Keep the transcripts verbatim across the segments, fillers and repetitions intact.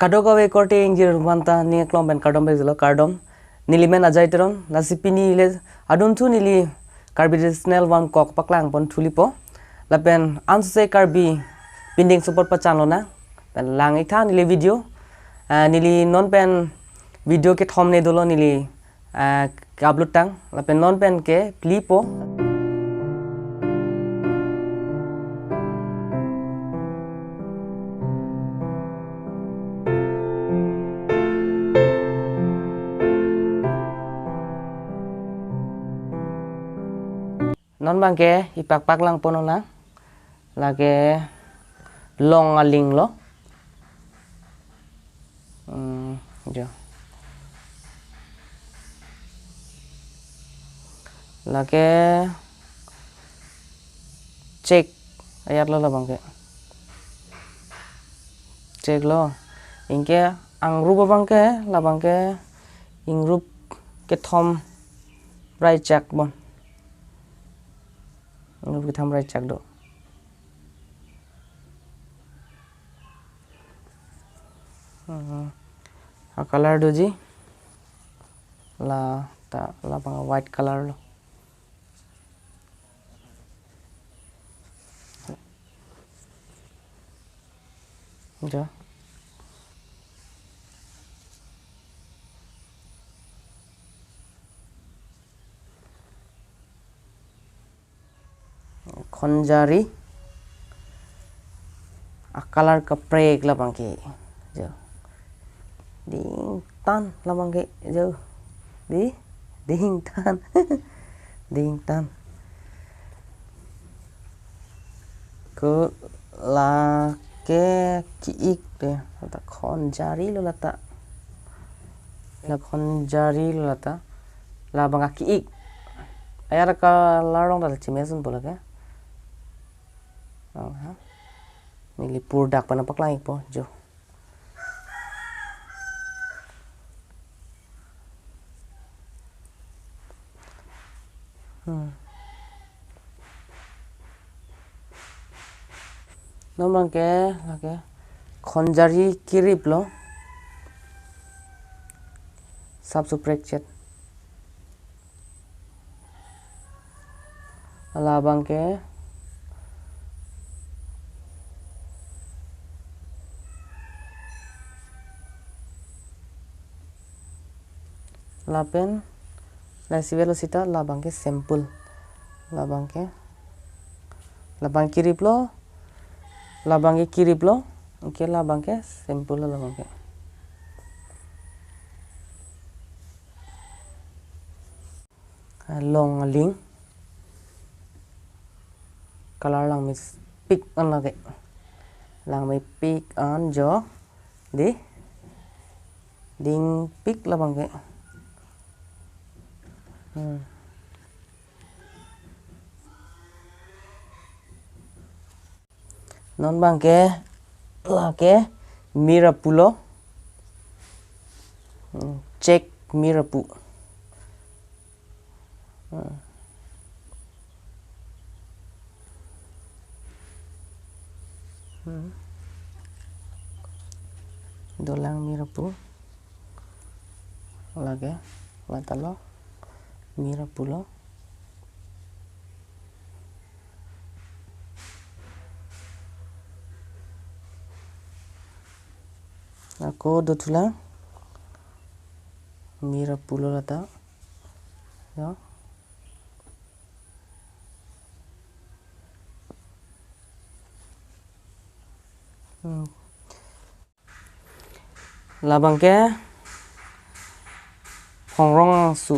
Kadokave korte ingjir banta ning aklong pen kardom pajirlo, kardom. Neli men Ajay Teron, lasi pini le adunthu neli Karbi Traditional Vamkok paklang pon thulipo. Lapen ansose Karbi pindeng support pachanlonang. Pen lang-iktha neli video. Ah, neli non pen video kethom ne dolo neli, ah, ke-upload tang. Lapen non pen ke phlipo. Non abangke ipak paklang ponlonang. Lake long aling lo. Hmm, jo. Lake chek ayat lo labangke. Chek lo. Anke ingrup abangke, labangke ingrup kethom rai chak bon. Ingrup kethom rai chak do. Hmm. A-color doji. La ta, labang white color lo. Jo. Khonjari. A-color kaprek labangke. Jo. Dingtan labangke. Jo. Di? Dingtan. Dingtan. Ko lake ki-ik de. Lata khonjari lo lata. La khonjari lo lata. Labang aki-ik. Ayat a-color along ta chimesun po lake. Oh, ha. Neli purdak pen paklang-ikpo, jo. Hmm. Non abangke, lake. Khonjari kirip lo. Sap suprek chet. Labangke. Lapen, lasi avelo seta, labangke sample. Labangke. Labang kirip lo. Labangke kirip lo. Anke labangke sample lo labangke. Long aling. Color langmepik an lake. Langmepik an jo. Di. Dingpik labangke. Hmm. Non abangke lake mir apu lo. Hmm, chek mir apu. Hmm. Hmm. Dolang mir apu. Lake, lata lo. Mir apu lo. Ako dothulang. Mir apu lo lata. Ya. Hmm. Labangke phongrong angsu.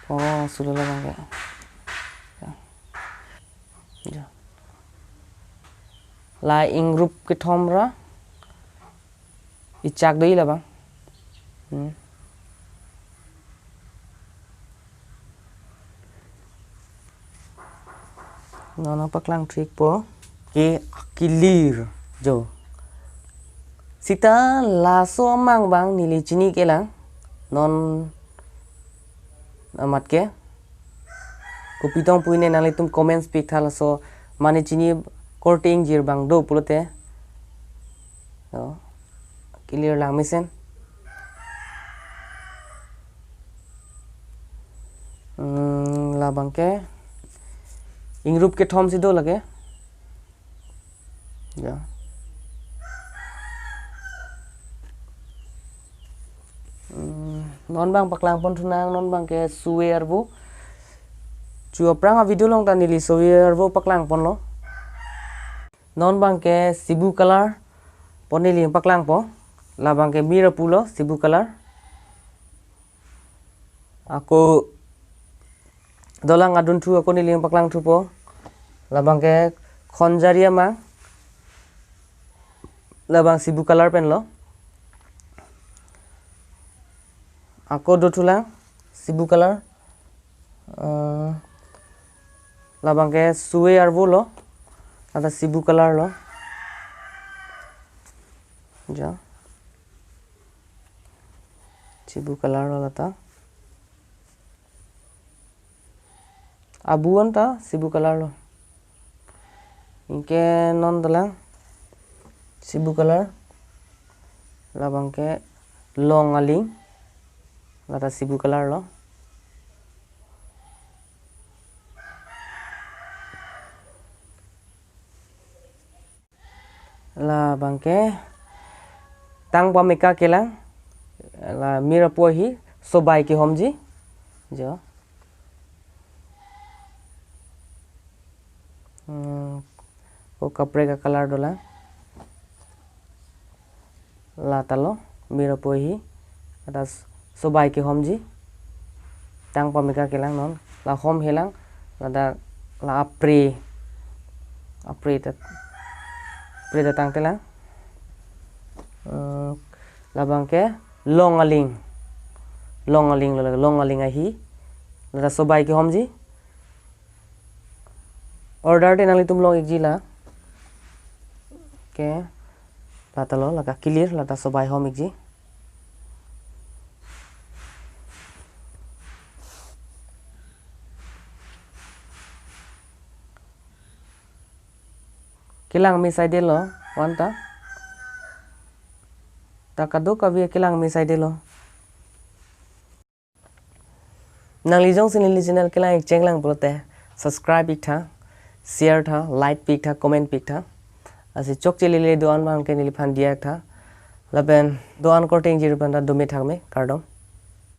Phongrong angsu lo labangke. Ya. Ya. La ingrup kethom ra ichak do-i labang. Hmm. Non nangpaklang thikpo. Ke akilir jo. Seta laso amang abang neli chini kelang. Non amat ke. Kopi tong puine nanglitum comments piktha laso mane chini korte ingjir abang do pulote. Clear lang mesen. Hmm, labang ke ingrup kethom si do lake. Ya. Hmm, non bang paklang pon thunang, non bang ke suwe arvo. Chu aphrang a video along ta neli suwe arvo paklang ponlo. Non bang ke sibu color pon neli paklang po. Labang ke mir apu lo sibu color. Ako dolang adunthu ako neli paklang thupo. Labang ke khonjari amang. Labang sibu color pen lo. Ako do thulang sibu color. Eh, labang ke suwe arvo lo. Lata sibu color lo. Ja. Sibu color lo lata. Abu anta sibu color lo. Anke non dolang sibu color. Labang ke long aling. Lata sibu color lo. Labang ke tang pameka kelang. La mir apu ahi sobai kehomji. Jo. Hmm, ko kaprek a color dolang. Lata lo mir apu ahi. Lata sobai kehomji. Tang pameka kelang non. La hom helang. Lata la apre. Apre ta, apre ta tangtelang. Hmm, labang ke long aling. Long aling lo, long aling ahi. Lata sobai kehomji. Order te nanglitum long ikji la. Ke. Lata lo, lata clear, lata sobai hom ikji. Kelang me saide lo, wan ta. Ta kadokave kelang me saide lo. Nangli jongsi neli channel kelang ik chenglang pulote subscribe ik tha, share tha, like pi ik tha, comment pi ik tha. Lasi chokche lele do-an abang ke neliphan diya ik tha. Lapen do-an korte ingjir pen ta dome thakme, kardom.